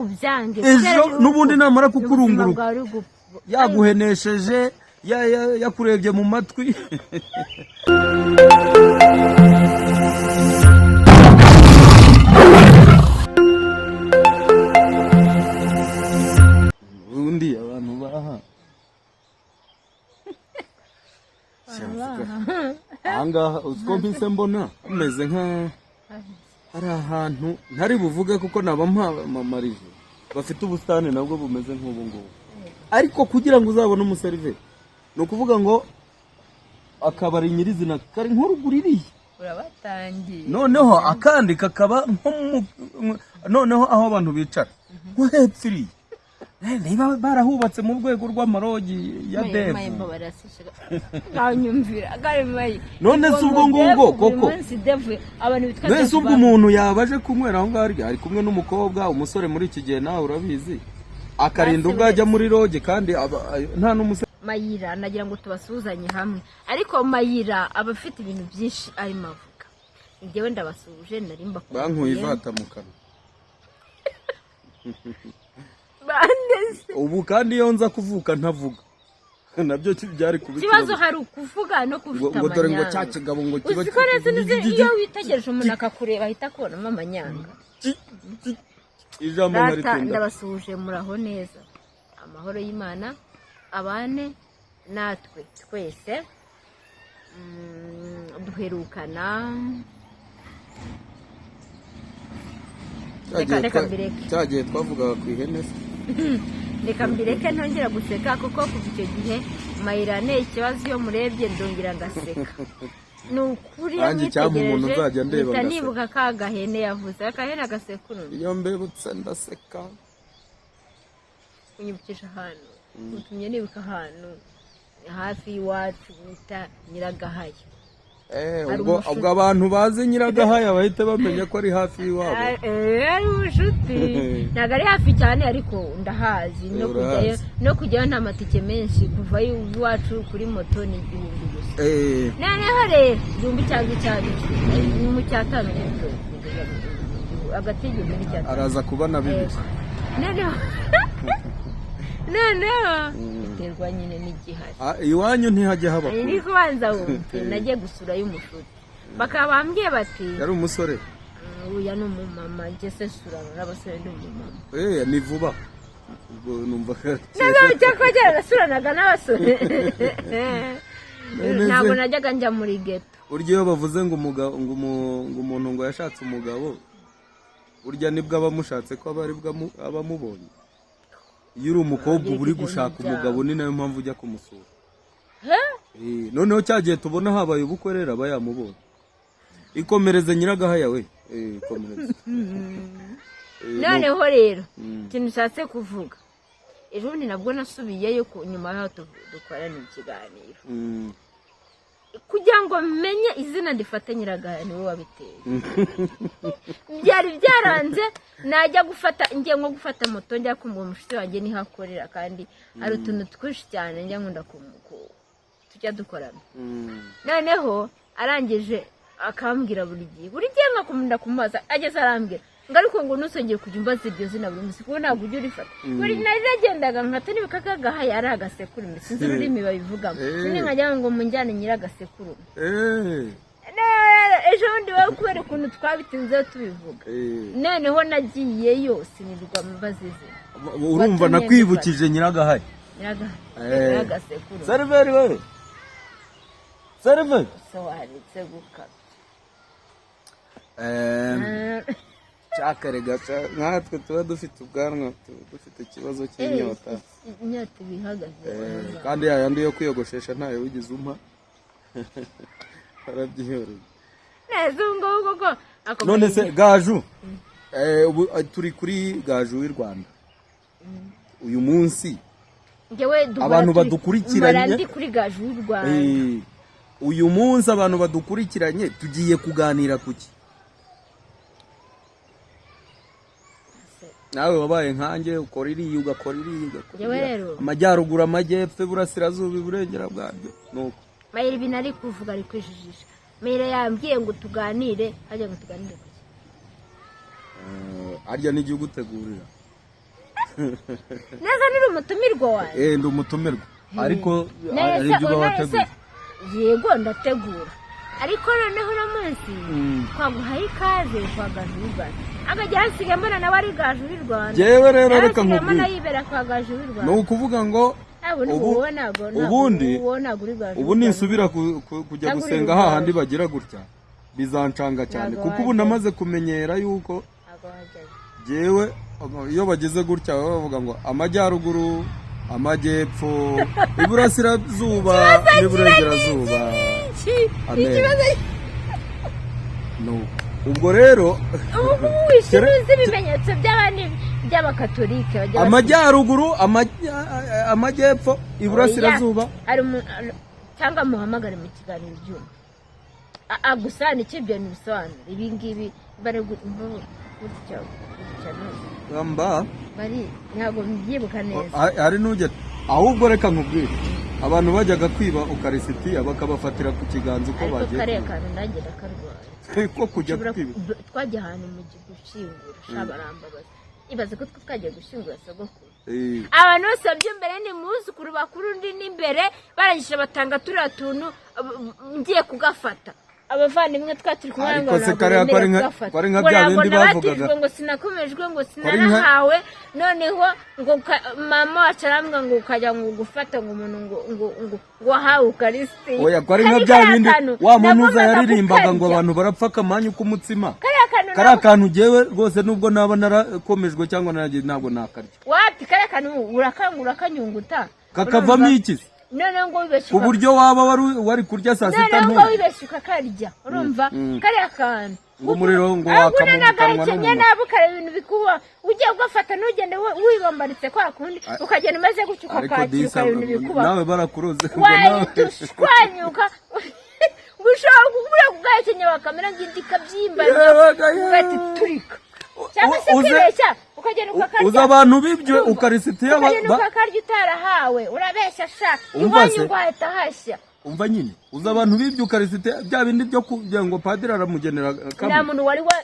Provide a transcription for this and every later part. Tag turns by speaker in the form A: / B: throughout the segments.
A: Ubyange.
B: Ejo
A: kubera yuko
B: n'ubundi namara
A: ubuzima
B: kukurunguruka,
A: bwawe uri gupfa.
B: Yaguhenesheje, yakurebye mu matwi. Ubundi abantu baha ahangaha, uzi ko mpise mbona hameze nka hari ahantu ntari buvuge kuko naba mpamamarije, bafite ubusitani nabwo bumeze nk'ubu ngubu, ariko kugira ngo uzabone umuseriveri ni ukuvuga ngo akabari nyirizina kari nk'uruguru iriya.
A: Urabatangiye.
B: Noneho akandi kakaba nko mu noneho aho abantu bicara nko hepfo iriya. Niba barahubatse mu rwego rw'amarogi ya devu.
A: Kanyumvira kari.
B: None se ubwo ngubwo koko?
A: Munsi devu, abantu bitwa
B: Mbese
A: devu.
B: ubwo umuntu yaba aje kunywera aho ngaho ari kumwe n'umukobwa, umusore muri iki gihe nawe urabizi, akarinda ubwo ajya muri lodge kandi nta n'umusore.
A: Mayira, nagira ngo tubasuhuzanye hamwe, ariko Mayira aba afite ibintu byinshi arimo avuga. Njyewe ndabasuhuje, nari mbakumbuye.
B: Bankuye ivata mu kanwa.
A: Bandeze.
B: Ubu kandi iyo nza kuvuka ntavuga nabyo byari kuba
A: Ikibazo hari ukuvuga no
B: ngo
A: kufite
B: ngo dore ngo cya
A: amanyanga.
B: kigabo ngo kiba
A: Uzi ko neza neza iyo witegereje umuntu akakureba ahita akubonamo amanyanga.
B: Ijambo
A: Rata,
B: nkaritinda.
A: ndabasuhuje, muraho neza, amahoro y'Imana abane natwe twese. Duherukana reka mbireke.
B: Cya gihe twavugaga ku ihene se?
A: Reka mbireke ntongera guseka, kuko kuva icyo gihe Mayirane ikibazo iyo murebye ndongera ngaseka, ni ukuri iyo
B: Nanjye icyampa umuntu
A: mwitegereje
B: nzajya ndeba
A: mpita
B: ngaseka.
A: nibuka ka gahene yavuze, akahene agasekuru.
B: Iyo mbebutse ndaseka.
A: Unyibukije ahantu, utumye nibuka ahantu hafi y'iwacu bita Nyiragahaya. Hari
B: Ubwo
A: umushuti.
B: Ubwo abantu bazi Nyiragahaya bahita bamenya ko ari hafi y'iwabo.
A: Ari umushuti, ntabwo ari hafi cyane ariko ndahazi no kujyayo.
B: Urahazi.
A: No kujyayo nta matike menshi, kuva iwacu kuri moto ni 1000 gusa. Noneho rero 1000 cyangwa icyabiri, ni mu cyatanu gutyo, hagati y'igihumbi n'icyatanu.
B: Araza kuba na bibiri.
A: Noneho biterwa nyine n'igihari.
B: Ah, iwanyu ntihajya haba
A: Ni
B: kure.
A: kubanza wumve, nagiye gusurayo umushuti, bakaba bambwiye bati
B: Yari umusore?
A: Uya ni umumama, njye se surana n'abasore? Ndi umumama.
B: Ni vuba ubwo numva
A: Ntabwo cyakora kera nasuranaga n'abasore.
B: None se-
A: Ntabwo najyaga njya muri ghetto.
B: Burya iyo bavuze ngo umugabo ngo umuntu ngo yashatse umugabo, burya nibwo aba amushatse ko aba aribwo aba amubonye. Iyo uri umukobwa uba uri gushaka umugabo, ni nayo mpamvu ujya kumusura. Noneho cya gihe tubona habaye ubukwe rero aba yamubonye. Ikomereze Nyiragahaya we. Ikomereze.
A: Noneho rero ikintu ushatse kuvuga, ejo bundi nabwo nasubiyeyo nyuma y'aho dukorana ikiganiro kugira ngo menye izina ndifate Nyiragahaya, niwe wabiteye. Byari byaranze, najya gufata, ngiye nko gufata moto njya kumva umushuti wanjye niho akorera, kandi hari utuntu twinshi cyane njya nkunda tujya dukorana. Noneho arangije akambwira buri gihe, buri gihe nkakunda kumubaza, ageze arambwira ngo ariko ngo ntusongere kujya umbaza iryo zina buri munsi kuko ntabwo ujya urifata. Buri nari nagendaga nkata nibuka ko agahaya ari agasekurume, sinzi ururimi babivugamo. Nyine nkajya ngo munjyane Nyiragasekurume. Ejo bundi wowe kubera ukuntu twabitinzeho tubivuga, noneho nagiyeyo sinirwa mbaza izina.
B: Urumva
A: Watumye
B: nakwibukije Nyiragahaya.
A: Nyiragasekuru.
B: Seriveri we, seriveri.
A: Se waretse gukabya.
B: Cyakare gaca nkatwe tuba dufite ubwanwa, tuba dufite ikibazo cy'inyota.
A: Inyota iba ihagaze.
B: Kandi yayandi yo kwiyogoshesha ntayo wigeze umpa, warabyihoreye.
A: Neza ubu ngubu koko ako.
B: None se Gaju, ubu turi kuri Gaju w'i Rwanda uyu munsi.
A: Njyewe duhora
B: Abantu badukurikiranye.
A: mpora ndi kuri Gaju y'u Rwanda.
B: Uyu munsi abantu badukurikiranye tugiye kuganira kuki? Nawe wabaye nkanjye, ukora iriya, ugakora iriya, ugakora
A: Njyewe
B: iriya.
A: rero-
B: Amajyaruguru, amajyepfo, iburasirazuba, iburengera bwabyo, nuko.
A: Mayira ibintu ari kuvuga ari kwijijisha. Mayira yambwiye ngo tuganire, hajya ngo tuganire kuki?
B: Harya n'igihugu utegurira.
A: Neza, nuri umutumirwa wanjye.
B: Ndi umutumirwa, ariko hari
A: Nese
B: ibyo uba
A: nese
B: wateguye.
A: Yego, ndategura, ariko noneho uno munsi twaguhaye ikaze kwa Gaju w'i Rwanda, akajya hasigaye mbona nawe ari Gaju w'i Rwanda.
B: Jewe rero reka
A: Nawe nsigaye mbona
B: nkubwire.
A: yibera kwa Gaju w'i
B: Ni
A: Rwanda.
B: ukuvuga ngo
A: Ntabwo
B: ubu
A: wowe ntabwo
B: ubundi
A: wowe ntabwo uri Gaju
B: ubu
A: w'i Rwanda.
B: nisubira kujya
A: Cyangwa uri
B: gusenga
A: Rugaju.
B: hahandi bagira gutya, bizancanga cyane,
A: Ntabwo
B: kuko ubu
A: wajyayo.
B: namaze kumenyera yuko
A: Ntabwo wajyayo.
B: jewe iyo bageze gutya baba bavuga ngo amajyaruguru, amajyepfo, iburasirazuba n'iburengerazuba.
A: Iki
B: Amen.
A: ikibazo.
B: No. Ubwo rero
A: Ubu ngubu wishyura, uzi ibimenyetso by'abandi by'abakatolike bajya basiga.
B: Amajyaruguru, amajyepfo, iburasirazuba.
A: Oya, hari cyangwa muhamagare mu kiganiro byumva agusobanura ibyo bintu, bisobanura ibi ngibi bari gutya gutya no.
B: Mba
A: Bari ntabwo mbyibuka neza.
B: Hari n'ujya ahubwo, reka nkubwire, abantu bajyaga kwiba ukarisitiya bakabafatira ku kiganza uko
A: Ariko
B: bagiye
A: kariya
B: kwiba.
A: kantu nanjye ndakarwaye.
B: Ko kujya
A: Ushobora
B: kwiba.
A: Twajya ahantu mu gushyingura, sha barambabaza. Ibaze ko twe twagiye gushyingura sogokuru, abantu bose baby'imbere ni muzukuru bakuru, undi n'imbere, barangije batanga turiya tuntu, ngiye kugafata, abavandimwe twa turi kumwe
B: Ariko
A: ngo
B: se
A: ntabwo
B: kariya ko ari
A: bemerewe
B: nka-
A: kugafata.
B: ko ari nka
A: Ngo
B: bya
A: ntabwo
B: bindi
A: nabatijwe,
B: bavugaga.
A: ngo sinakomejwe, ngo
B: Ko ari nka-
A: sinanahawe. Noneho ngo mama wacu arambwira ngo ukajya ngo gufata ngo umuntu ngo wahawe ukarisitiya.
B: Oya, ko ari nka
A: Kandi
B: bya
A: kariya
B: bindi
A: kantu
B: wa muntu uza
A: nagombaga
B: yaririmbaga ngo
A: kukarya.
B: abantu barapfa akamanyu k'umutsima.
A: Kariya kantu
B: Kariya kantu jyewe rwose nubwo naba narakomejwe cyangwa naragiye, ntabwo nakarya.
A: Wapi, kariya kantu urakangura akanyunguta.
B: Kakavamo iki se?
A: Noneho ngo wibeshye
B: Ku buryo waba wari kurya saa sita
A: noneho ngo
B: ntumve.
A: Wibeshye ukakarya, urumva kariya kantu
B: Ngo umuriro ngo
A: ahubwo
B: waka mu kanwa
A: unanagahekenya
B: no mu
A: nabi, ukareba ibintu bikuba ugiye ugafata, ntugende wibombaritse kwa kundi, ukagenda umeze gutya,
B: Ariko
A: ukakakira,
B: disa
A: ukareba ibintu bikuba.
B: nawe barakuroze ngo nawe
A: Wahita ushwanyuka, ngo ushobora kubura kugahekenya wakamera ngindi ikabyimba,
B: Yewe, yewe.
A: ugahita iturika, cyangwa se ukibeshya ukagenda ukakarya.
B: Uza abantu bibye
A: Urumva?
B: ukarisitiya
A: Ukagenda ukakarya utarahawe, urabeshya sha.
B: Umva
A: Iwanyu
B: se.
A: ngo hahita hashya.
B: Umva nyine, uza abantu bibye ukarisitiya, bya bindi byo kugira ngo padiri aramugenera
A: Nta
B: kamwe.
A: muntu wari wa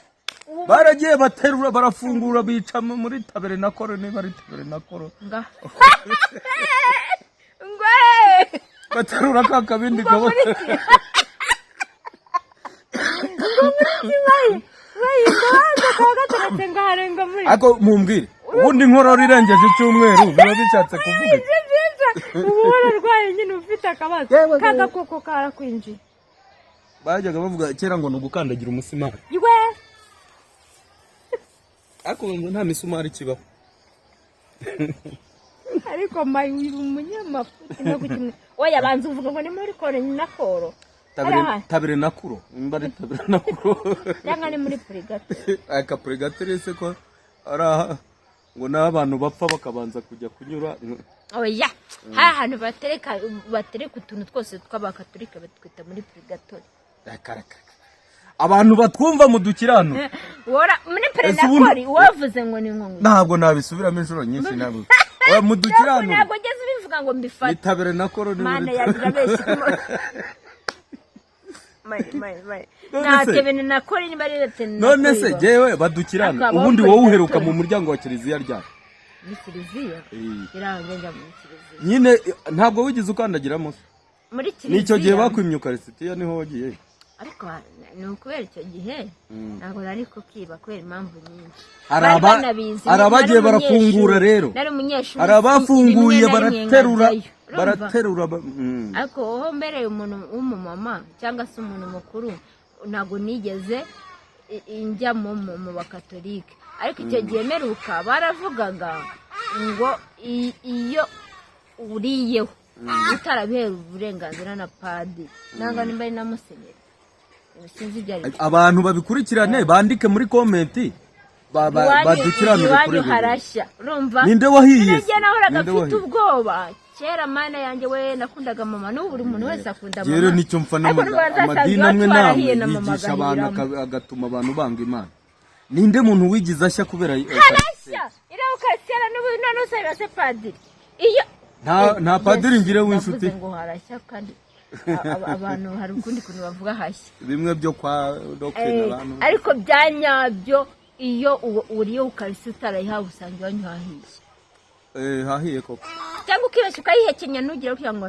B: Baragiye baterura, barafungura, bica muri taberenakoro, niba ari taberenakoro.
A: Nga ngo
B: Baterura ka kabindi kaba
A: gateretse ngo harenga muri
B: Ariko mumbwire, ubundi inkorora irengeje icyumweru biba bishatse kuvuga iki?
A: Ibyo byiza, uba wararwaye nyine, ufite akabazo k'agakoko karakwinjiye.
B: Bajyaga bavuga kera ngo ni ugukandagira umusumari.
A: Iwe.
B: Ariko ngo nta misumari ikibaho.
A: Ariko mayi, uri umunyamafuti no gukina. Oya, banza uvuga ngo ni muri koro na koro. Hariya.
B: Taberenakuro, nimba ari taberenakuro.
A: Cyangwa ni muri purigato.
B: Aka purigatori se ko ari aha ngo n'aho abantu bapfa bakabanza kujya kunyura?
A: Oya, hari ahantu batereka utuntu twose tw'abakatolika, batwita muri purigatori.
B: Reka, reka, reka. Abantu batwumva mu dukirano.
A: Wora muri
B: Ese ubundi-
A: perenakori wavuze ngo ni nkongo.
B: Ntabwo nabisubiramo inshuro nyinshi, ntabwo. Oya, mu dukirano.
A: Ntabwo ugeze ubivuga ngo
B: Ni
A: mbifate.
B: taberenakoro ni
A: Mana
B: muri
A: yanjye, urabeshya. Mayi, mayi, mayi.
B: None
A: Nta
B: se-
A: tebenakori, niba ari tebenakori.
B: None se jewe badukirana.
A: Akabaho
B: Ubundi wowe uheruka
A: purigatori.
B: mu muryango wa kiliziya ryari?
A: Muri kiliziya?
B: Eh.
A: Irange njya muri kiliziya.
B: Nyine ntabwo wigeze ukandagiramo se?
A: Muri kiliziya.
B: N'icyo gihe bakwimye ukarisitiya niho wagiye?
A: Ariko ni ukubera icyo gihe ntabwo nari kukiba kubera impamvu nyinshi.
B: Hari
A: Bari banabizi,
B: hari abagiye
A: nari
B: barafungura
A: umunyeshuri.
B: rero.
A: Nari umunyeshuri,
B: Hari abafunguye
A: rimwe na rimwe
B: baraterura.
A: nkajyayo. Urumva?
B: Baraterura
A: Ariko wowe mbereye umuntu w'umumama cyangwa se umuntu mukuru, ntabwo nigeze njya mu bakatolike. Ariko icyo gihe mperuka baravugaga ngo iyo uriyeho utarabihera uburenganzira na padiri nangwa nimba ari na musenyeri, sinzi ibyo ari byo.
B: Abantu babikurikirane, bandike muri comment, badukiranure
A: Iwanyu
B: kuri ibi bintu.
A: harashya, urumva?
B: Ninde wahiye se?
A: None nahoraga
B: Ninde
A: mfite
B: wahiye?
A: ubwoba kera. Mana yanjye we, nakundaga mama, n'ubu buri muntu wese akunda mama.
B: Rero nicyo mfa
A: Ariko nubwo
B: amadini
A: iwacu
B: amwe n'amwe
A: barahiye na mama
B: yigisha abantu
A: agahiramo.
B: agatuma abantu banga Imana. Ninde muntu wigize ashya kubera
A: Harashya iriya ukarisiyana n'ubu none usabira se padiri iyo
B: Nta padiri ngira w'inshuti.
A: Ndavuze ngo harashya kandi abantu hari ukundi kuntu bavuga hashya.
B: Bimwe byo kwa dogiteri abantu.
A: Ariko bya nyabyo, iyo uriye ukarisi utarayihawe, usanga iwanyu hahiye.
B: Hahiye koko.
A: Cyangwa ukibeshya ukayihekenya, ntugire kugira ngo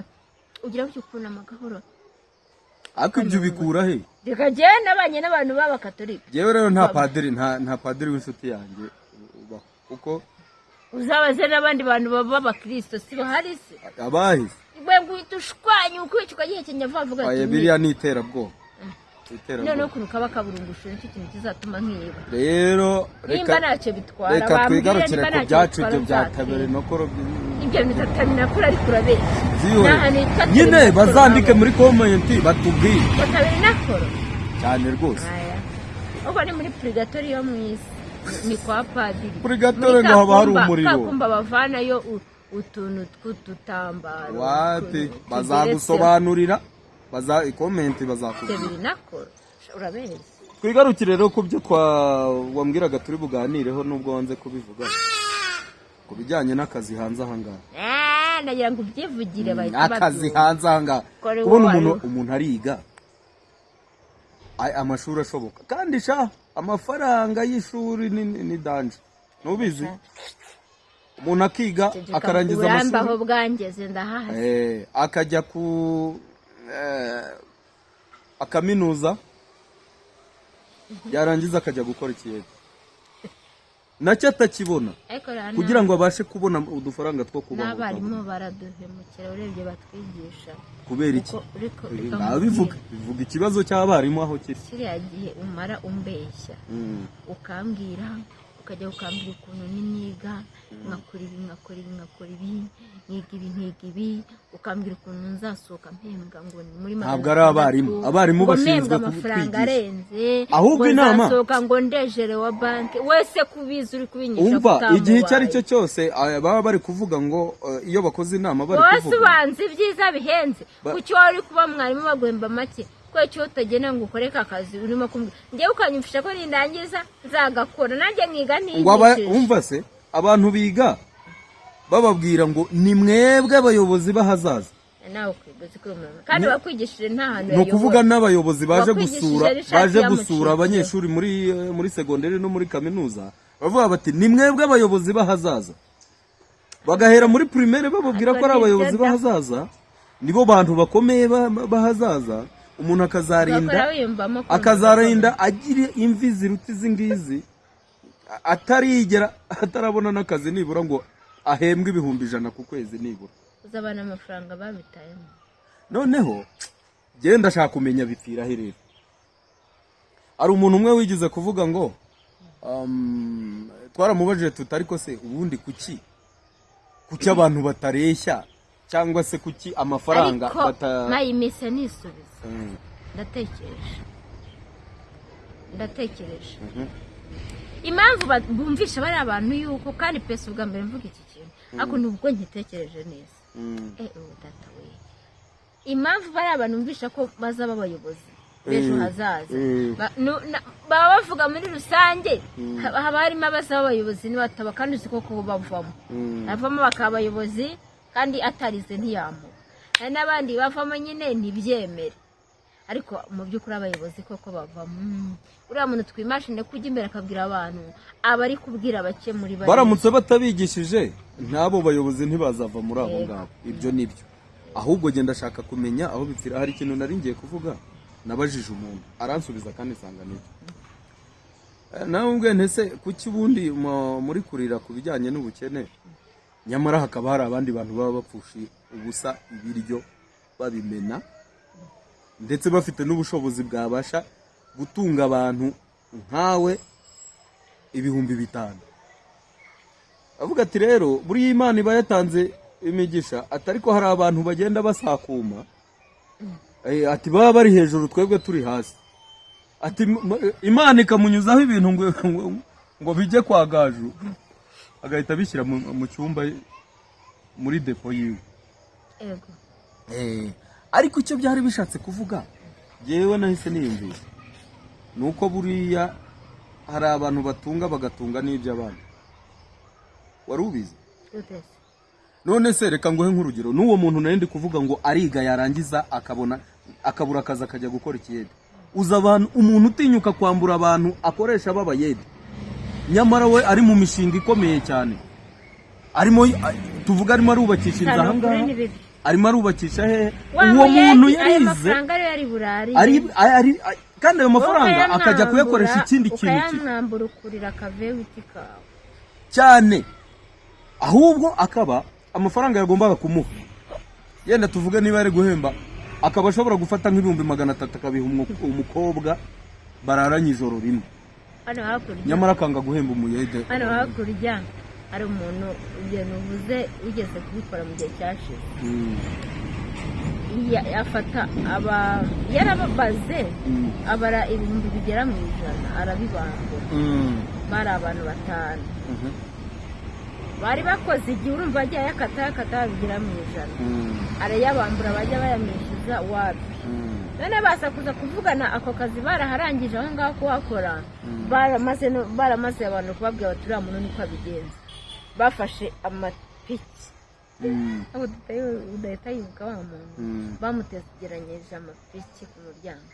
A: ugira gutya ukunama gahoro.
B: Ariko ibyo ubikura he?
A: Reka, jyewe nabanye n'abantu b'abakatolika.
B: Jewe rero nta padiri, nta padiri w'inshuti yanjye ubaho, kuko
A: Uzabaze n'abandi bantu baba abakristo, si bahari se?
B: Abahise.
A: We ngo uhita ushwanya ukwica ukagihekenya vuba vuba.
B: Oya,
A: ati,
B: biriya ni iterabwoba.
A: Noneho
B: Iterabwoba.
A: ukuntu kaba kaburungushu, nicyo kintu kizatuma nkiba.
B: Rero
A: Nimba
B: reka
A: ntacyo bitwara,
B: reka
A: bambwira
B: twigarukire
A: nimba
B: ku
A: ntacyo
B: byacu,
A: bitwara
B: ibyo bya
A: nzatwika.
B: tabernakoro.
A: Ibyo bintu tabernacle, ariko urabeshya.
B: Ziwe.
A: Ni ahantu hitwa
B: Nyine
A: tabernacle
B: bazandike
A: ntabwo.
B: muri comment batubwire.
A: Ngo tabernacle?
B: Cyane rwose.
A: Aya, ubwo ni muri purigatori yo mu isi, ni kwa padiri.
B: Purigatori
A: Muri
B: ngo haba hari
A: ka kumba-
B: umuriro.
A: ka kumba bavanayo utuntu tw'udutambaro.
B: Wapi.
A: Utuntu
B: Bazagusobanurira, baza comment bazakubwira.
A: Tabernacle, urabeshya.
B: Twigarukire rero ku byo twa wambwiraga turi buganireho, nubwo wanze kubivuga, ku bijyanye n'akazi hanze ahangaha.
A: Ah, nagira ngo ubyivugire bahita
B: Akazi
A: babyumva.
B: hanze ahangaha.
A: Kore
B: Kubona
A: wowe
B: umuntu
A: wari-
B: umuntu ariga amashuri ashoboka, kandi sha amafaranga y'ishuri ni danger, ntubizi? Umuntu akiga
A: Ceceka,
B: akarangiza
A: uburambe aho
B: amashuri,
A: bwangeze ndahazi.
B: Akajya ku akaminuza, yarangiza akajya gukora ikiyede, nacyo atakibona,
A: Ariko rero
B: kugira ngo abashe kubona udufaranga two kubaho.
A: n'abarimu baraduhemukira urebye batwigisha.
B: Kubera iki?
A: Kuko reka
B: Nabivuga,
A: nkubwire.
B: Bivuga ikibazo cy'abarimu aho kiri.
A: Kiriya gihe umara umbeshya, ukambwira, ukajya ukambwira ukuntu niniga nkakora ibi, nkakora ibi, nkakora ibi, nkiga ibi, nkiga ibi, ukambwira ukuntu nzasohoka mpembwa ngo ni muri
B: Ntabwo ari abarimu.
A: 600,
B: Abarimu
A: ngo
B: bashinzwe
A: mpembwa amafaranga
B: kutwigisha.
A: arenze,
B: Ahubwo
A: ngo nzasohoka ngo ndejere wa banki wese kubizi uri kubinyigisha
B: Umva, igihe icyo ari
A: kutamubaye.
B: cyo cyose baba bari kuvuga ngo iyo bakoze inama bari
A: Wowe
B: kuvuga
A: ubanza ibyiza bihenze. Kuki wari uri kuba mwarimu baguhemba make? Kubera icyo utagenda ngo ukore ka kazi urimo kumbwira, njyewe ukanyumvisha ko nindangiza nzagakora, nanjye nkiga
B: ngo
A: ntigishije.
B: Umva se, abantu biga bababwira ngo ni mwebwe abayobozi b'ahazaza.
A: Nawe ukwiga uzi ko uyu kandi wakwigishije nta hantu
B: Ni ukuvuga n'abayobozi baje
A: Wakwigishije
B: gusura
A: n'ishati
B: baje
A: yamucitse.
B: gusura abanyeshuri muri segonderi no muri kaminuza, bavuga bati ni mwebwe abayobozi b'ahazaza. Bagahera muri primaire bababwira ko ari
A: Ariko
B: abayobozi
A: nibyo da.
B: b'ahazaza, nibo bantu bakomeye b'ahazaza. Umuntu akazarinda
A: Ugakora wiyumvamo ko
B: akazarinda agira imvi ziruta izi ngizi, atarigera, atarabona n'akazi nibura ngo ahembwe 100,000 ku kwezi nibura.
A: Uzabana amafaranga babitayemo.
B: Noneho njyewe ndashaka kumenya bipfira he. Rero hari umuntu umwe wigeze kuvuga ngo twaramubajije tuti ariko se ubundi kuki abantu batareshya, cyangwa se kuki amafaranga
A: Ariko
B: bata
A: mayimise nisubiza. Ndatekereje impamvu bumvisha bariya abantu yuko, kandi pesi ubwa mbere mvuga iki kintu, ariko nubwo nkitekereje neza, ubu data we, impamvu bariya abantu bumvisha ko bazaba abayobozi b'ejo hazaza, baba bavuga muri rusange, haba harimo abazaba abayobozi nibataba, kandi uzi koko bavamo, bavamo bakaba abayobozi kandi atarize ntiyamuha. Hari n'abandi bavamo nyine ntibyemere, ariko mu by'ukuri abayobozi koko bavamo. Uriya muntu twimashine kujya imbere akabwira abantu, aba ari kubwira bake muri bariya.
B: Baramutse batabigishije n'abo bayobozi ntibazava muri abo
A: Yego.
B: ngabo. Ibyo ni byo. Ahubwo genda ndashaka kumenya aho bipfira. Hari ikintu nari ngiye kuvuga, nabajije umuntu aransubiza kandi nsanga nibyo. Nawe ubwe ntese kuki ubundi muri kurira ku bijyanye n'ubukene, nyamara hakaba hari abandi bantu baba bapfusha ubusa ibiryo babimena, ndetse bafite n'ubushobozi bwabasha gutunga abantu nkawe 5000? Avuga ati rero buriya Imana iba yatanze imigisha, ati ariko hari abantu bagenda basakuma, ati baba bari hejuru twebwe turi hasi, ati Imana ikamunyuzaho ibintu ngo bijye kwa Gaju, agahita abishyira mu cyumba muri depo yiwe.
A: Ego.
B: Ariko icyo byari bishatse kuvuga, yewe nahise niyumvisha, ni uko buriya hari abantu batunga bagatunga n'iby'abandi. Wari ubizi?
A: Gute se?
B: None se reka nguhe nk'urugero, n'uwo muntu nari ndi kuvuga ngo ariga, yarangiza akabona akabura akazi akajya gukora ikiyede. Uza abantu, umuntu utinyuka kwambura abantu akoresha b'abayede, nyamara we ari mu mishinga ikomeye cyane. Arimo tuvuga arimo arubakisha inzu
A: Sano
B: aha
A: kuri
B: ngaha,
A: ni bibi.
B: arimo arubakisha hehe.
A: Wa
B: Uwo muntu
A: muyedi, ayo
B: yarize
A: mafaranga ariyo yari burariye.
B: Kandi ayo mafaranga akajya kuyakoresha ikindi kintu
A: Ukayamwambura ukurira akavewiti kawe.
B: Cyane. Ahubwo akaba amafaranga yagombaga kumuha, yenda tuvuge niba ari guhemba, akaba ashobora gufata nk'300,000 akabiha umukobwa bararanye ijoro rimwe,
A: Hano hakurya,
B: nyamara akanga guhemba umuyede.
A: hano hakurya hari umuntu ibintu uvuze wigeze kubikora mu gihe cyashize. Afata aba yarababaze, abara 100,000 arabibambura. Bari abantu batanu bari bakoze igihe, urumva agiye ayakata yakata bigera mu 100, arayabambura, bajya bayamwishyuza wapi. None baza kuza kuvugana, ako kazi baraharangije aho ngaho kuhakora, baramaze baramaze abantu kubabwira bati uriya muntu niko abigenza. Bafashe amapiki, ntabwo udahita yibuka wa muntu, bamutegeranyije amapiki ku muryango.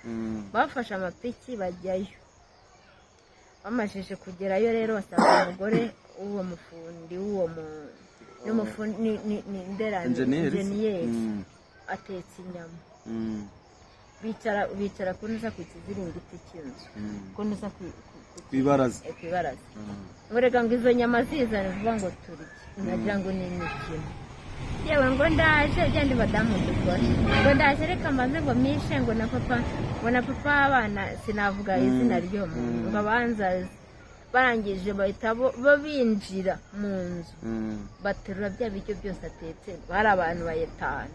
A: Bafashe amapiki bajyayo, bamajije kugerayo rero basanga umugore w'uwo mufundi, w'uwo mu n'umufundi ni ndera
B: Enjeniyeri se?
A: Enjeniyeri atetse inyama. Bicara ku ntuza, ku kiziringiti cy'inzu, ku ntuza
B: Ku ibaraza.
A: Ku ibaraza. Ngo reka ngo izo nyama zizane vuba ngo turye, nagira ngo ni imikino. Yewe, ngo ndaje, genda badamu dukora, ngo ndaje, reka mbanze ngo mishe, ngo na papa, ngo na papa w'abana, sinavuga izina ry'uwo muntu, ngo abanzaze. Barangije bahita bo binjira mu nzu, baterura bya biryo byose atetse, bari abantu bayitanu.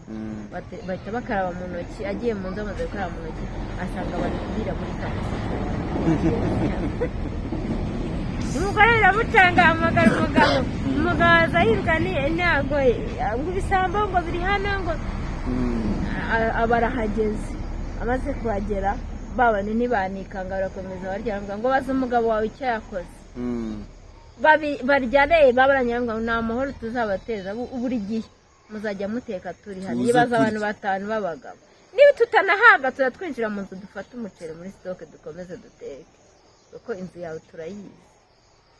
A: Bahita bakaraba mu ntoki, agiye mu nzu amaze gukaraba mu ntoki asanga bari kurira muri karitsiye. Umugore biramucanga, ahamagara umugabo, umugabo aza yiruka, ntabwo ngo ibisambo ngo biri hano, ngo aba arahageze. Amaze kuhagera, ba bantu ntibanikanga, barakomeza barya. Baravuga ngo baze umugabo wawe icyo yakoze. Barya reba barangira ngo ni amahoro tuzabateza, buri gihe muzajya muteka turi hano.
B: Tuze
A: Nibaza
B: turye.
A: abantu batanu b'abagabo, niba tutanahaga turatwinjira mu nzu dufate umuceri muri stock dukomeze duteke, kuko inzu yawe turayizi.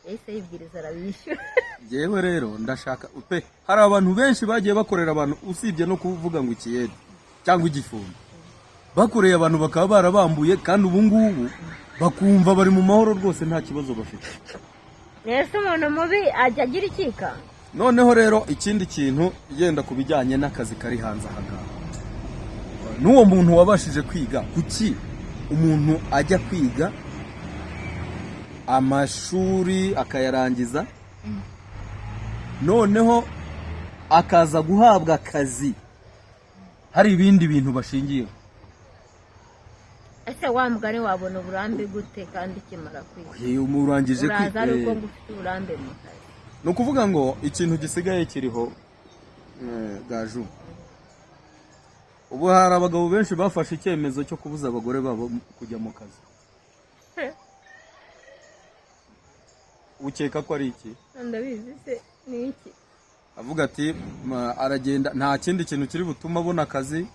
A: Yahise yibwiriza arabishyura.
B: Yewe rero ndashaka pe, hari abantu benshi bagiye bakorera abantu, usibye no kuvuga ngo ikiyede cyangwa igifundi, bakoreye abantu bakaba barabambuye, kandi ubu ngubu bakumva bari mu mahoro rwose, nta kibazo bafite.
A: Ese umuntu mubi ajya agira ikikanga?
B: Noneho rero ikindi kintu yenda ku bijyanye n'akazi kari hanze aha ngaha, n'uwo muntu wabashije kwiga, kuki umuntu ajya kwiga amashuri akayarangiza, noneho akaza guhabwa akazi hari ibindi bintu bashingiyeho?
A: Ese wa mugani, wabona uburambe gute kandi ukimara kwiga?
B: Iyo urangije
A: Uraza ari uko
B: kwiga
A: ngo ufite uburambe mu kazi.
B: Ni ukuvuga ngo ikintu gisigaye kiriho, gaju, ubu hari abagabo benshi bafashe icyemezo cyo kubuza abagore babo kujya mu kazi. Ukeka ko ari iki?
A: Ndabizi se ni iki?
B: Avuga ati aragenda, nta kindi kintu kiri butume abona akazi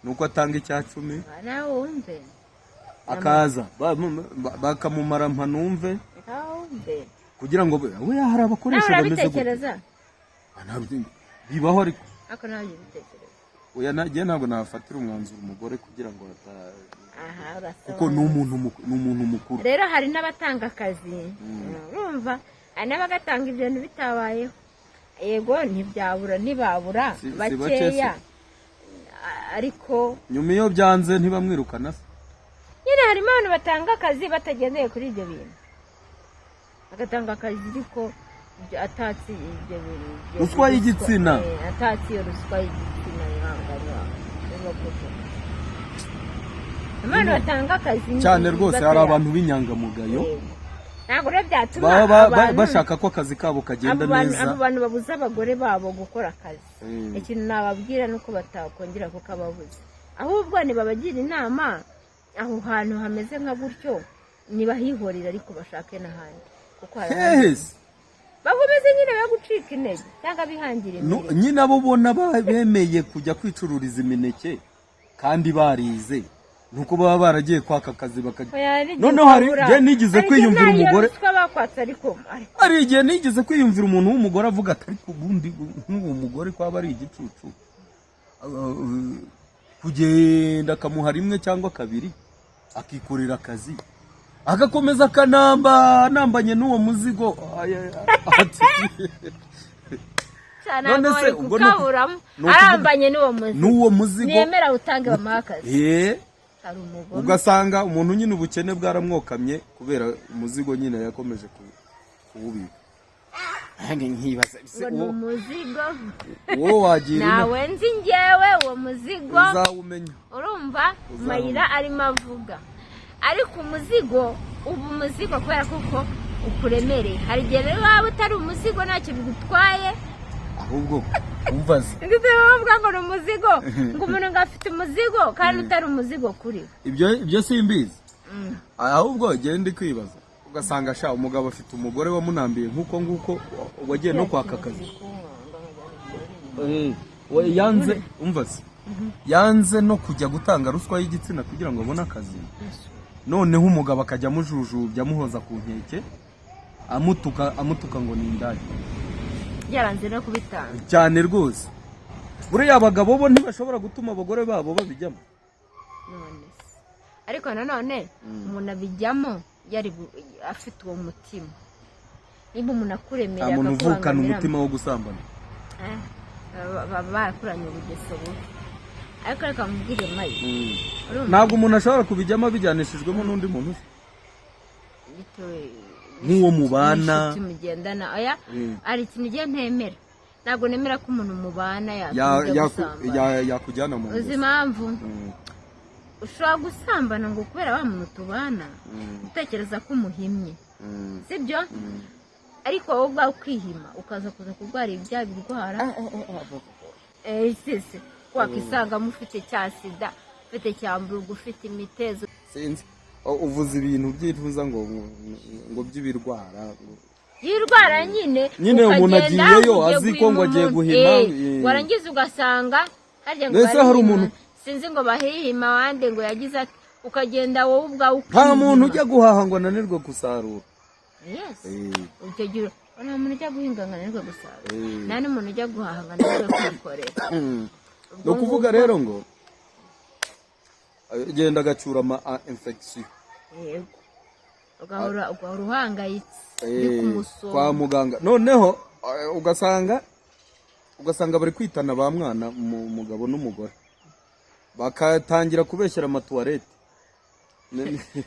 B: ni uko atanga 10%.
A: Aha nawe wumve.
B: Akaza bakamumara mpanumve.
A: Nawe wumve.
B: Kugira ngo we hari
A: Nawe
B: abakoresha bameze gutya.
A: urabitekereza?
B: Ah, bibaho ariko.
A: Ariko nawe ujya ubitekereza?
B: Oya, njye ntabwo nafatira umwanzuro umugore kugira ngo
A: Aha urasaba.
B: Kuko ni umuntu mukuru.
A: Rero hari n'abatanga akazi, urumva, hari n'abagatanga ibyo bintu bitabayeho. Yego, ntibyabura, ntibabura
B: Si bake
A: bakeya.
B: se.
A: Ariko
B: Nyuma iyo byanze ntibamwirukana se?
A: Nyine harimo abantu batanga akazi batagendeye kuri ibyo bintu, bagatanga akazi ariko atatsi ibyo bintu
B: Ruswa y'igitsina.
A: Atatsi iyo ruswa y'igitsina ihanganye urimo kuvuga. Abantu batanga akazi
B: Cyane rwose hari
A: bataya-
B: abantu b'inyangamugayo.
A: Yego. Ntabwo rero byatuma
B: Baba
A: abantu
B: bashaka ko akazi kabo kagenda neza.
A: Abo bantu babuza abagore babo gukora akazi, ikintu nababwira ni uko batakongera kukababuza, ahubwo nibabagira inama aho hantu hameze nka gutyo ntibahihorere, ariko bashake n'ahandi, kuko hari ahandi
B: Hese.
A: bakomeze nyine be gucika intege cyangwa bihangira imirimo.
B: Nyine abo ubona bemeye kujya kwicururiza imineke kandi barize. Nuko baba baragiye kwaka akazi bakajya.
A: Oya, hari igihe
B: Noneho hari
A: ukabura.
B: igihe nigeze
A: Hari igihe
B: kwiyumvira
A: nta iyo
B: umugore.
A: ruswa bakwatse, ariko
B: Hari igihe nigeze kwiyumvira umuntu w'umugore avuga ati: "Ariko ubundi nk'uwo mugore ko aba ari igicucu, kugenda akamuha rimwe cyangwa kabiri, akikorera akazi, agakomeza akanamba nambanye n'uwo muzigo." Ati,
A: cyane
B: None
A: ntabwo
B: se
A: bari
B: ubwo
A: kukaburamo.
B: ni ukuvuga-
A: Arambanye n'uwo muzigo.
B: N'uwo muzigo.
A: Niyemera utange, bamuhe akazi. Hari umugome.
B: Ugasanga umuntu nyine ubukene bwaramwokamye kubera umuzigo nyine yakomeje kuwubika. Nanjye nkibaza ese
A: Ngo ni umuzigo.
B: Uwo wagira inama.
A: Nawe nzi ngewe uwo muzigo.
B: Uzawumenya.
A: Urumva?
B: Uzawumenya.
A: Mayira arimo avuga, ariko umuzigo uba umuzigo kubera kuko ukuremereye. Hari igihe rero waba utari umuzigo ntacyo bigutwaye.
B: Ahubwo umvaze.
A: Ndetse bavuga ngo ni umuzigo, ngo umuntu ngo afite umuzigo kandi utari umuzigo kuri we.
B: Ibyo simbizi. Ahubwo genda ndi kwibaza, ugasanga sha umugabo afite umugore wamunambiye nk'uko nguko wagiye no kwaka akazi. We yanze, umva se, yanze no kujya gutanga ruswa y'igitsina kugira ngo abone akazi. Noneho umugabo akajya amujujubya, amuhoza ku nkeke, amutuka, amutuka ngo ni indaya.
A: Yaranze no kubitanga.
B: Cyane rwose. Buriya abagabo bo ntibashobora gutuma abagore babo babijyamo.
A: None se, ariko nanone umuntu abijyamo yari afite uwo mutima, niba umuntu
B: Nta
A: akuremereye
B: muntu uvukana
A: akakubangamira,
B: umutima wo gusambana.
A: Baba barakuranye ubugeso bubi. Ariko reka mubwire, Mayi, urumva?
B: Ntabwo umuntu ashobora kubijyamo abijyanishijwemo n'undi muntu se?
A: Bitewe
B: Nk'uwo mubana.
A: n'inshuti mugendana, oya. Hari ikintu ugiye ntemera: ntabwo nemera ko umuntu mubana yakujya gusambana.
B: Yakujyana mu
A: Uzi
B: ngeso.
A: impamvu? Ushobora gusambana ngo kubera wa muntu tubana, utekereza ko umuhimye, sibyo? Ariko wowe ubwawe ukihima, ukaza kuza kurwara ibya birwara. Sisi wakisangamo ufite cya sida, ufite cya mburugu, ufite imitezo.
B: Sinzi. Oh, uvuze ibintu by'intuza ngo by'ibirwara
A: Yirwara nyine.
B: Nyine umuntu
A: Ukagenda,
B: agiyeyo
A: ugiye
B: azi ko ngo
A: guhima
B: agiye
A: umuntu.
B: guhima,
A: Warangiza ugasanga harya ngo
B: Mbese hari
A: barihima,
B: umuntu-
A: sinzi ngo bahihima abandi, ngo yagize ati ukagenda wowe ubwawe
B: Nta
A: ukihima.
B: muntu ujya guhaha ngo ananirwe gusarura.
A: Yes, icyo gihe nta muntu ujya guhinga ngo ananirwe gusarura. Nta n'umuntu ujya guhaha ngo ananirwe kwikorera.
B: Ni ukuvuga rero ngo genda agacyura ama infection.
A: Yego, ugahora uhangayitse uri kumusoma.
B: Kwa muganga. Noneho ugasanga bari kwitana ba mwana, mu mugabo n'umugore bakatangira kubeshyera amatuwarete.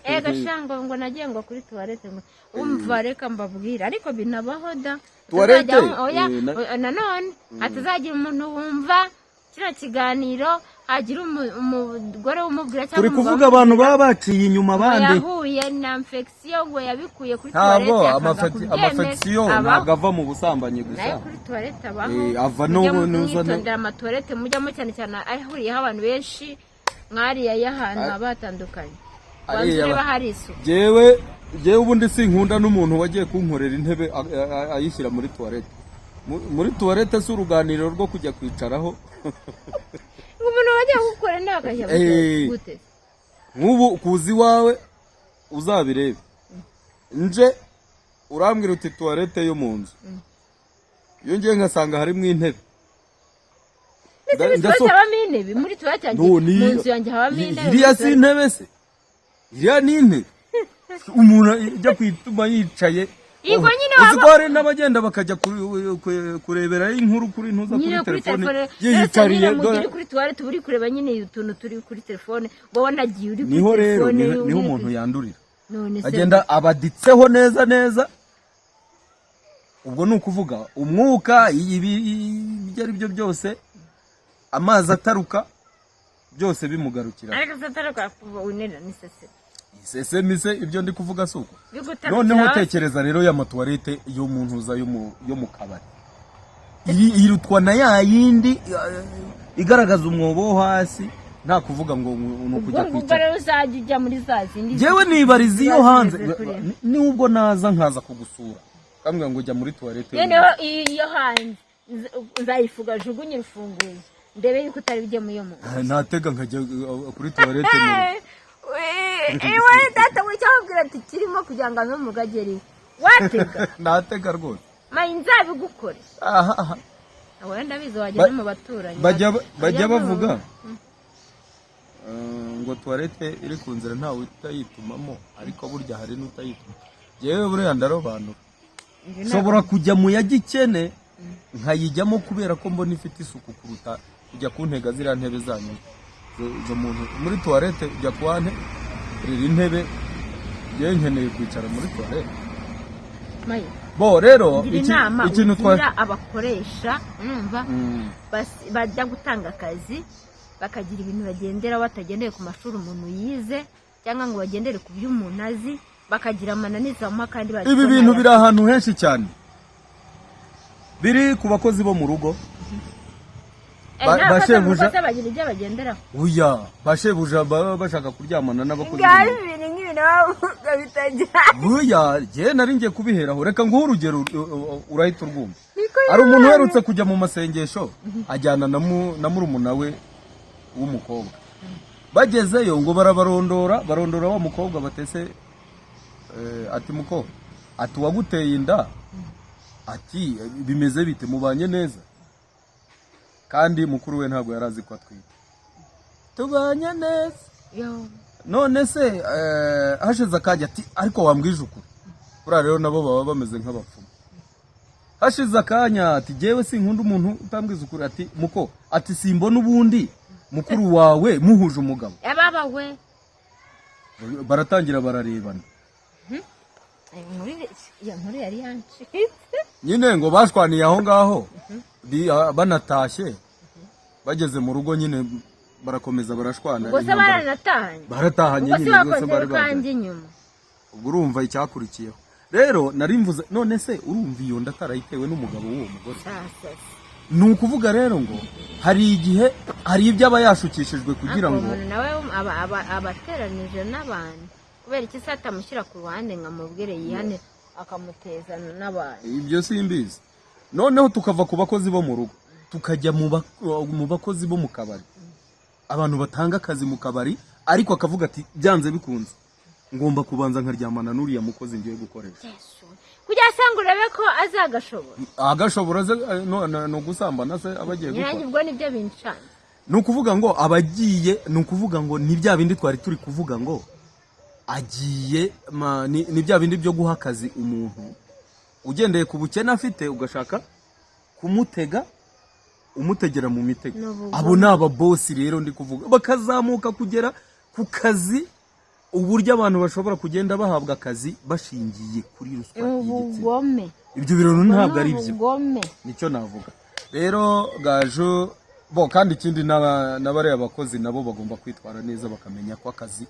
A: Ega sha, ngo nagiye ngo kuri tuwarete, ngo umva, reka mbabwire, ariko binabaho da.
B: Tuwarete?
A: Oya,
B: Eh,
A: oya, nanone hatazagira umuntu wumva kino kiganiro hagira umugore wumubwira cyangwa
B: Turi
A: umugabo
B: kuvuga abantu baba baciye inyuma
A: ngo
B: abandi.
A: yahuye na infection, ngo yabikuye kuri
B: Ntabwo
A: tuwarete, akanga kubyemera.
B: Amafection
A: Abaho.
B: ntabwo ava mu busambanyi gusa.
A: Nayo kuri tuwarete abaho.
B: Ava no
A: Mujye mwitondera amatuwarete mujyamo, cyane cyane ahuriyeho abantu benshi mwariya y'ahantu haba hatandukanye. Wanze
B: Ariya
A: ureba hari isuku.
B: Jewe ubundi sinkunda n'umuntu wagiye kunkorera intebe ayishyira muri tuwarete. Muri tuwarete si uruganiriro rwo kujya kwicaraho.
A: Ngo umuntu wajya gukora nawe akajya gute?
B: Nk'ubu kuza iwawe uzabirebe, nje urambwira uti tuwarete yo mu nzu, iyo ngiye ngasanga harimo intebe.
A: Ndetse tuwarete habamo intebe? Muri tuwarete yanjye,
B: No,
A: mu nzu yanjye habamo intebe.
B: Iriya
A: Muri
B: si
A: tuwarete-
B: intebe se? Iriya ni intebe umuntu ujya kwituma yicaye?
A: Yego, nyine
B: Uzi
A: waba-
B: ko hari n'abagenda bakajya kureberayo inkuru kuri ntuza
A: nyine
B: kuri
A: kuri
B: telefone
A: telefone
B: yiyicariye.
A: Mu gihe
B: Dore
A: uri kuri tuwarete uba uri kureba nyine utuntu turi kuri telefone, wowe wanagiye uri kuri
B: Niho rero
A: telefone,
B: niho umuntu yandurira.
A: None se
B: Agenda abaditseho neza neza. Ubwo ni ukuvuga umwuka, ibi ibyo ari byo byose, amazi ataruka, byose bimugarukira.
A: Ariko se ataruka unera ni sese.
B: Sesemise, ibyo ndi kuvuga si uko?
A: Bigutarukira.
B: Noneho tekereza rero y'amatuwarete yo mu ntuza yo mu kabari. Irutwa na ya yindi igaragaza umwobo wo hasi, nta kuvuga ngo ni
A: Ubwo
B: ukujya
A: ngubwo
B: kwicara.
A: rero uzajya ujya muri za zindi
B: Njyewe nibariza iyo
A: ziba
B: hanze.
A: zimeze kuriya.
B: Nubwo naza nkaza kugusura kambwira ngo jya muri tuwarete.
A: Noneho iyo hanze nzayifuga, jugunye urufunguzo. Ndebe yuko utari bujye muri iyo mu
B: Natega nkajya kuri toilette mu rugo.
A: Ewe data we, cyangwa ati kirimo kugira ngo ave mu rugo agere iwe, watega?
B: Natega rwose.
A: Mayi, nzabigukore.
B: Aha aha.
A: Abo ndabizi, wageze mu baturanyi.
B: Bajya bavuga ngo toilette iri ku nzira ntawe utayitumamo, ariko burya hari n'utayituma. Yewe, buriya ndarobanura, nshobora kujya mu ya Gikene nkayijyamo kubera ko mbona ifite isuku kuruta kujya kuntega ziriya ntebe zanyu zo muri toilette. Ujya kuhante rira intebe, yewe nkeneye kwicara muri toilette.
A: Mayi,
B: Bo rero
A: gira inama
B: ikintu twa
A: ugira abakoresha, urumva, bajya gutanga akazi bakagira ibintu bagendera, batagendeye ku mashuri umuntu yize cyangwa ngo bagendere ku byo umuntu azi, bakagira amananiza bamuha kandi bazi
B: Ibi
A: ko
B: bintu
A: ntayo
B: biri ahantu henshi cyane, biri ku bakozi bo mu rugo.
A: N'abakozi mu rugo
B: Bashebuja
A: se bagira ibyo bagenderaho?
B: Oya, bashebuja baba bashaka kuryamana n'abakozi bo mu
A: Ngaho
B: rugo.
A: ibintu nk'ibintu bavuga bitajyanye.
B: Oya, jye nari ngiye kubiheraho. Reka nguhe urugero, urahita urwumva.
A: Niko.
B: Hari umuntu uherutse kujya mu masengesho, ajyana na murumuna we w'umukobwa. Bagezeyo ngo barabarondora, barondora wa mukobwa batese, ati: "Mukobwa," ati, "uwaguteye inda," ati, "bimeze bite? Mubanye neza?" Kandi mukuru we ntabwo yari azi ko atwite. "Tubanye neza."
A: Yo.
B: None se hashize akanya ati: "Ariko wambwije ukuri." Buriya rero nabo baba bameze nk'abapfumu. Hashize akanya ati: "Jyewe sinkunda umuntu utambwiza ukuri." Ati: "Muko," ati, "simbona ubundi mukuru wawe muhuje umugabo."
A: Yababa we.
B: Baratangira bararebana.
A: Iyo nkuru yari yancitse.
B: Nyine ngo bashwaniye aho ngaho, banatashye, bageze mu rugo nyine barakomeza barashwana.
A: Ubwo se baranatahanye?
B: Baratahanye.
A: Ubwo se
B: Nyine rwose
A: bakoze
B: bari
A: kanjye
B: bajyanye.
A: inyuma.
B: Ubwo urumva icyakurikiyeho rero nari mvuze. None se urumva iyo nda atarayitewe n'umugabo w'uwo mugore?
A: Sasa.
B: Ni ukuvuga rero ngo hari igihe hari ibyo aba yashukishijwe kugira
A: Ariko
B: ngo
A: uwo muntu nawe aba ateranije n'abantu. Kubera iki se atamushyira ku ruhande ngo amubwire yihane, akamuteza n'abantu?
B: Ibyo simbizi. Noneho tukava ku bakozi bo mu rugo, tukajya mu bakozi bo mu kabari, abantu batanga akazi mu kabari, ariko akavuga ati: "Byanze bikunze ngomba kubanza nkaryamana n'uriya mukozi ngiye gukoresha."
A: Yesu, kugira se ngo urebe ko azagashobora.
B: Agashobora se, ni ugusambana se aba agiye
A: Nyirange
B: gukora?
A: Ubwo nibyo bincanze.
B: Ni ukuvuga ngo abagiye, ni ukuvuga ngo ni bya bindi twari turi kuvuga ngo agiye ni bya bindi byo guha akazi umuntu ugendeye ku bukene afite, ugashaka kumutega, umutegera mu mitego.
A: Ni ubugome.
B: Abo ni ababosi rero ndi kuvuga, bakazamuka kugera ku kazi, uburyo abantu bashobora kugenda bahabwa akazi bashingiye kuri ruswa y'igitsina.
A: Ubugome.
B: Ibyo birori ntabwo ari byo.
A: Ubugome.
B: Nicyo navuga rero, Gaju. Bo kandi ikindi n'abariya bakozi nabo bagomba kwitwara neza, bakamenya ko akazi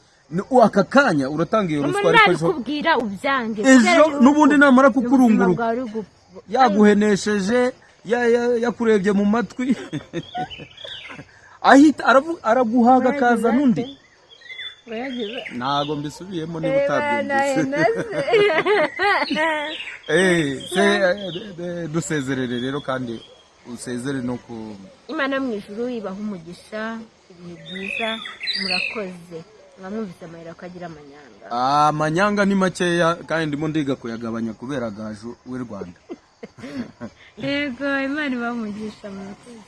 B: aka kanya uratanga iyo ruswa,
A: Umuntu
B: ariko ejo
A: nabikubwira ubyange.
B: Ejo
A: Kubera yuko
B: n'ubundi namara
A: ubuzima
B: kukurunguruka,
A: bwawe uri
B: yaguhenesheje, yakurebye mu matwi, ahita araguhaga akaza n'undi. Ntago mbisubiyemo niba utabyumvise. Se dusezerere rero, kandi usezere no ku
A: Imana mu ijuru ibaha umugisha, ibihe byiza, murakoze. Mwamwumvise amayira ko agira amanyanga.
B: Amanyanga ni makeya kandi ndimo ndiga kuyagabanya kubera Gaju w'i Rwanda.
A: Yego, Imana ibaha umugisha, murakoze.